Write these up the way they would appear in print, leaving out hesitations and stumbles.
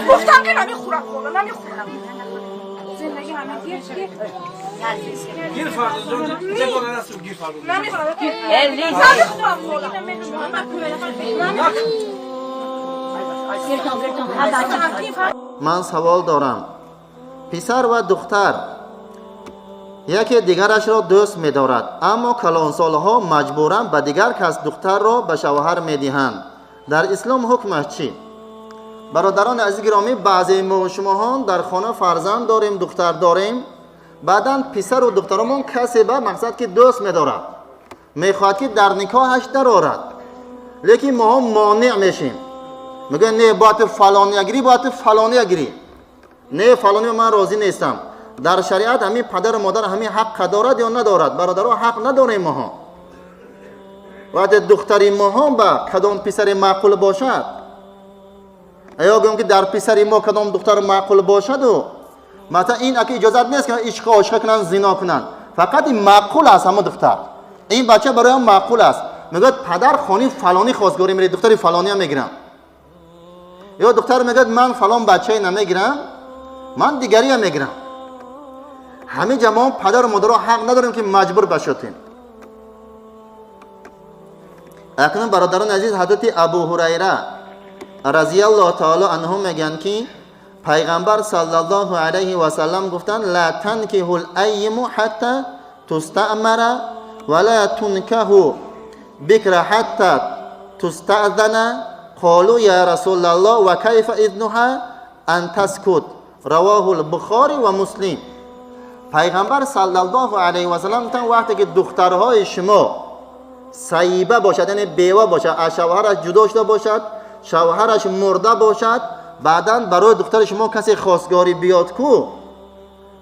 گفتم که نمیخورم، نمیخورم. گیر فردا جان، چه بالا دستم گیر فردا. Ман савол дорам. Писар ва духтар яке дигарашро дӯст медорад, аммо калонсолҳо маҷбуран ба дигар кас духтарро ба шавҳар медиҳанд. Дар ислом ҳукмаш чӣ? Бародарони азиз гиромӣ, баъзе мо шумоҳон дар хона фарзанд дорем, духтар дорем, баъдан писару духтаромон касе ба мақсад ки дӯст медорад, мехоҳад ки дар никоҳаш дарорад, лекин моҳо монеъ мешем. Мегӯяд, не, бояд ту фалония гирӣ, бояд ту фалония гирӣ. Не, фалония ман розӣ нестам. Дар шариат ҳамин падару модар ҳамин ҳаққа дорад ё надорад? Бародаро, ҳақ надорем моҳо. Вақте духтари моҳо ба кадом писаре маъқул бошад, ё гӯем ки дар писари мо кадом духтар маъқул бошаду, масалан, ин аки иҷозат нест ки ишқу ошиқа кунанд, зино кунанд, фақат ин маъқул аст, ҳамон духтар, ин бача барои маъқул аст. Мегӯяд, падар, хони фалонӣ хостгорӣ мерӣ, духтари фалония мегирам. Ё духтар мегӯяд, ман фалон бачае намегирам, ман дигария мегирам. Ҳамин ҷа мо падару модаро ҳақ надорем ки маҷбур башотем. Акнун, бародарони азиз, ҳазрати Абу Ҳурайра разияллоҳу таоло анҳу мегӯянд ки пайғамбар саллаллоҳу алайҳи васаллам гуфтанд: ла танкиҳу лайиму ҳатта тустаъмара ва ла тункаҳу бикра ҳатта тустаъзана. Қолу я расулаллоҳ, ва кайфа изнуҳа? Ан таскут. Равоҳу лбухори ва Муслим. Пайғамбар саллаллоҳу алайҳи васаллам гуфтанд, вақте ки духтарҳои шумо саиба бошад, яъне бева бошад, аз шавҳараш ҷудо шуда бошад, шавҳараш мурда бошад, баъдан барои духтари шумо касе хостгорӣ биёд ку,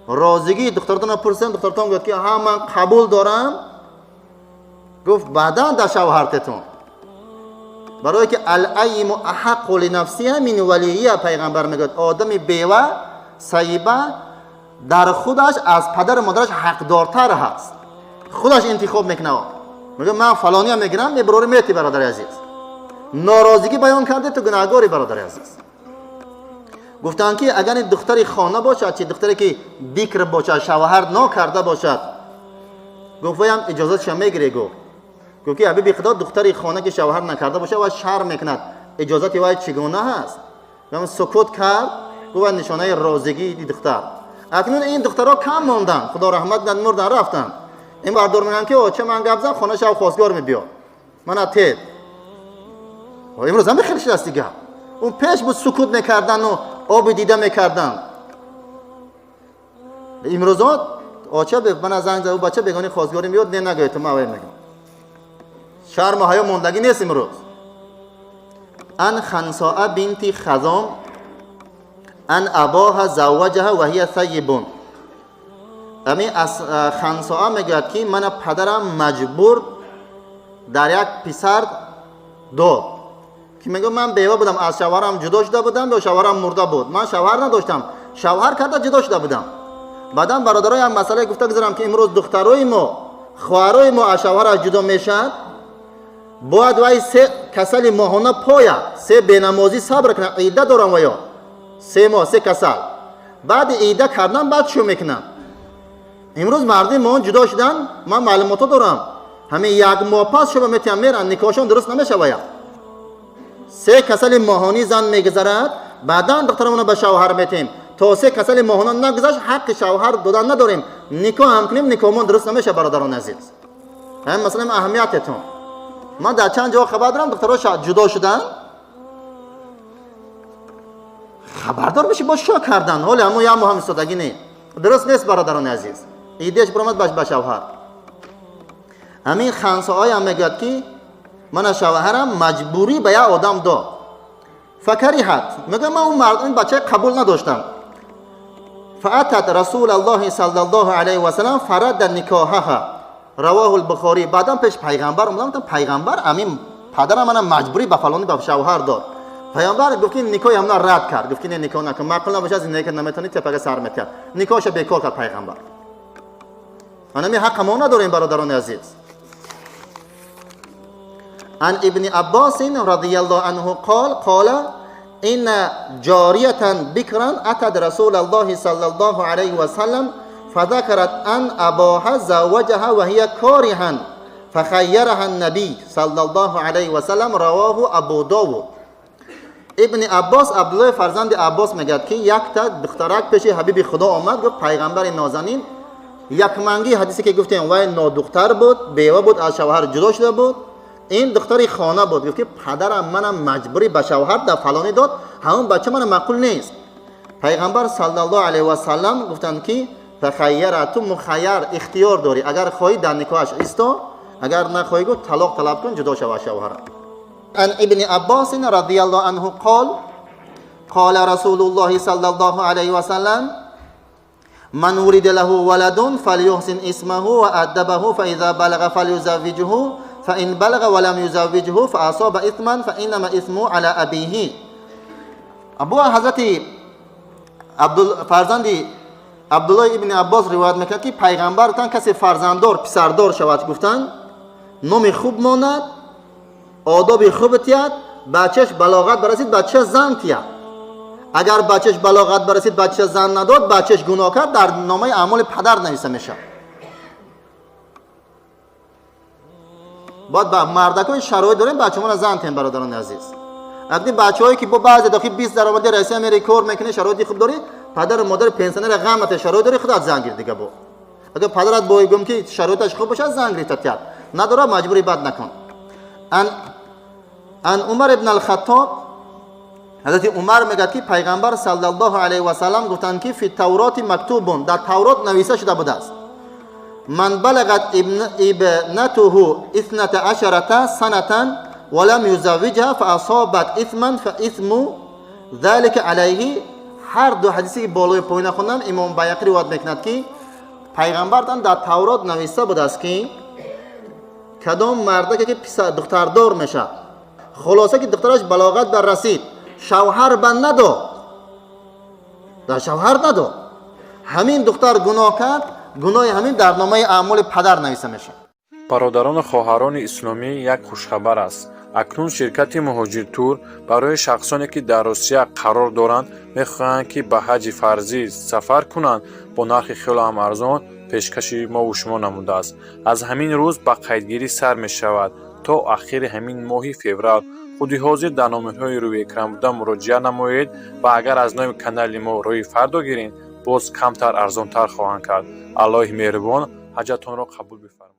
розигии духтаратонро пурсем, духтаратон гӯяд ки ҳа, ман қабул дорам, гуфт, баъдан дар шавҳартетон. Барое ки алайму аҳаққу линафсиҳа мин валия. Пайғамбар мегӯяд, одами бева, саиба дар худаш аз падару модараш ҳақдортар ҳаст, худаш интихоб мекунад. Мегӯяд, ман фалония мегирам, мебурори мети. Бародари азиз, норозигӣ баён карде, ту гунаҳгори. Бародари азиз, гуфтанд ки агар ин духтари хона бошад чи, духтаре ки бикр бошад, шавҳар нокарда бошад, гуфт, ваям иҷозатша мегире. Гуфт ки ҳабиби худо, духтари хона ки шавҳар накарда бошад ва шарм мекунад, иҷозати вай чӣ гуна ҳаст? Сукут кард. Гуфт, нишонаи розигии духтар. Акнун ин духтарҳо кам монданд, худо раҳмат кунад, мурдан, рафтанд. Ин бардор мегӯянд ки оча, ман гап зан, хона шав, хостгор мебиёд, мана тед. Имрӯз ҳаме хел шудааст дига. Он пеш буд, сукут мекардану оби дида мекарданд. Имрӯзо оча, мана занг зад, бача бегони хостгорӣ меёд, не, нагӯед, ту ман мегӯям. Шарму ҳаё мондагӣ нест имрӯз. Ан Хансоа бинти Хазом ан абоҳа завваҷаҳа ва ҳия сайибун. Ами аз Хансоа мегӯяд ки мана падарам маҷбур дар як писар дод ки мегӯяд, ман бева будам, аз шавҳарам ҷудо шуда будам ё шавҳарам мурда буд, ман шавҳар надоштам, шавҳар карда ҷудо шуда будам. Баъдан, бародаро, як масъалае гуфта гузарам ки имрӯз духтарои мо, хоҳарои мо аз шавҳараш ҷудо мешавад, бояд вай се касали моҳона пояд, се бенамозӣ сабр кунад, идда дорам ва ё 3 моҳ, се касал. Баъди идда кардан баъд шӯ мекунанд. Имрӯз мардуми мо ҷудо шудан, ман маълумотҳо дорам, ҳамин як моҳ пас шуба метиҳам, меранд, никоҳшон дуруст намешавая. Се касали моҳонӣ зан мегузарад, баъдан духтарамонро ба шавҳар метиҳем. То се касали моҳона нагузашт, ҳаққи шавҳар додан надорем. Никоҳ ҳам кунем, никоҳмон дуруст намешавад. Бародарони азиз, ҳамин масъалаи аҳамиятетон. Ман дар чанд ҷо хабар дорам, духтаро ҷудо шуданд, хабардор биши, бо шо кардан, ҳоли ҳамон як моҳ ҳам истодагӣ не, дуруст нест. Бародарони азиз, идеяш биромад ба шавҳар. Ҳамин хансоаям мегӯяд ки мана шавҳарам маҷбурӣ ба як одам дод. Факариҳат, мегӯяд, ман он мард, ин бачаи қабул надоштам. Фаатат Расулаллоҳи саллаллоҳу алайҳи васалам, фарадда никоҳаҳа. Равоҳу лбухорӣ. Баъдан пеш пайғамбар омадам, гуфтам, пайғамбар, амин падарам мана маҷбурӣ ба фалонӣ ба шавҳар дод. Пайғамбар гуфт ки никоҳи ҳамна рад кард, гуфт ки не, никоҳ накун, маъқул набошад, зиндагӣ кард наметавонӣ, тепага сар метиҳад. Никоҳша бекор кард пайғамбар. Анами ҳаққа мо надорем, бародарони азиз. Ан ибни Аббосин радияллоҳу анҳу қол қола инна ҷорията бикран атад расулаллоҳи саллаллоҳу алайҳи васаллам фазакарат ан абоҳа завваҷаҳа ва ҳия кориҳан фахайяраҳа набий саллаллоҳу алайҳи васаллам, равоҳу Абу Довуд. Ибни Аббос, Абдуллои фарзанди Аббос мегӯяд, ки якта духтарак пеши ҳабиби Худо омад, гуфт: пайғамбари нозанин, якмангӣ ҳадисе ки гуфтем, вай нодухтар буд, бева буд, аз шавҳар ҷудо шуда буд, ин духтари хона буд. Гуфт ки падарам манам маҷбурӣ ба шавҳар дар фалонӣ дод, ҳамон бача мана маъқул нест. Пайғамбар саллаллоҳу алайҳи васаллам гуфтанд ки фахайяра, ту мухайяр, ихтиёр дорӣ, агар хоҳӣ дар никоҳаш исто, агар нахоҳӣ, гуфт, талоқ талаб кун, ҷудо шав аз шавҳара. Ан ибни Аббосин радияллоҳу анҳу қол қола расулуллоҳи саллаллоҳу алайҳи васаллам ман вулида лаҳу валадун фалюҳсин исмаҳу ва аддабаҳу фаиза балага фалюзаввиҷҳу фаин балага ва лам юзаввиҷҳу фаасоба исман фаиннама исмуҳу ала абиҳи. Абу ҳазрати фарзанди Абдуллоҳ ибни Аббос ривоят мекунад, ки пайғамбар гуфтанд, касе фарзанддор, писардор шавад, гуфтанд, номи хуб монад, одоби хуб тиҳад, бачаш балоғат барасид, бача зан тиҳад. Агар бачаш балоғат барасид, бача зан надод, бачаш гуноҳ кард, дар номаи аъмоли падар нависта мешавад. Бояд ба мардакои шароит дорем, бачаҳомона зан тиҳем, бародарони азиз. Акни бачаҳое ки бо баъзе дохил 20 даромади Россия мери, кор мекунӣ, шароити хуб дорӣ, падару модар пенсионера ғам натиҳ, шароит дорӣ, худат зан гир дига. Бо агар падарат бо гум ки шароиташ хуб бошад, зан гирифта тиҳад, надора, маҷбури бад накун. Ан Умар ибн Алхаттоб, ҳазрати Умар мегӯяд, ки пайғамбар саллаллоҳу алайҳи васаллам гуфтанд, ки фи тавроти мактубун, дар Таврот нависта шуда будааст, ман балагат ибнатуҳу исната ашарата санатан валам юзаввиҷҳа фаасобат исман фаисму залика алайҳи. Ҳар ду ҳадисе ки болои поина хондам, имом Байҳақӣ ривоят мекунад, ки пайғамбартан дар Таврот нависта будааст, ки кадом мардаке ки духтардор мешавад, хулоса ки духтараш балоғат бар расид, шавҳар ба надод, дар шавҳар надод, ҳамин духтар гуноҳ кард, гуноҳи ҳамин дар номаи аъмоли падар нависта мешавад. Бародарону хоҳарони исломӣ, як хушхабар аст. Акнун ширкати Муҳоҷиртур барои шахсоне, ки дар Русия қарор доранд, мехоҳанд, ки ба ҳаҷи фарзӣ сафар кунанд, бо нархи хело ҳам арзон пешкаши мову шумо намудааст. Аз ҳамин рӯз ба қайдгирӣ сар мешавад то ахири ҳамин моҳи феврал. Худи ҳозир дар номерҳои рӯи экран буда муроҷиат намоед ва агар аз номи канали мо роҳи фардо гиред, боз камтар арзонтар хоҳанд кард. Аллоҳи меҳрубон ҳаҷатонро қабул бифармояд.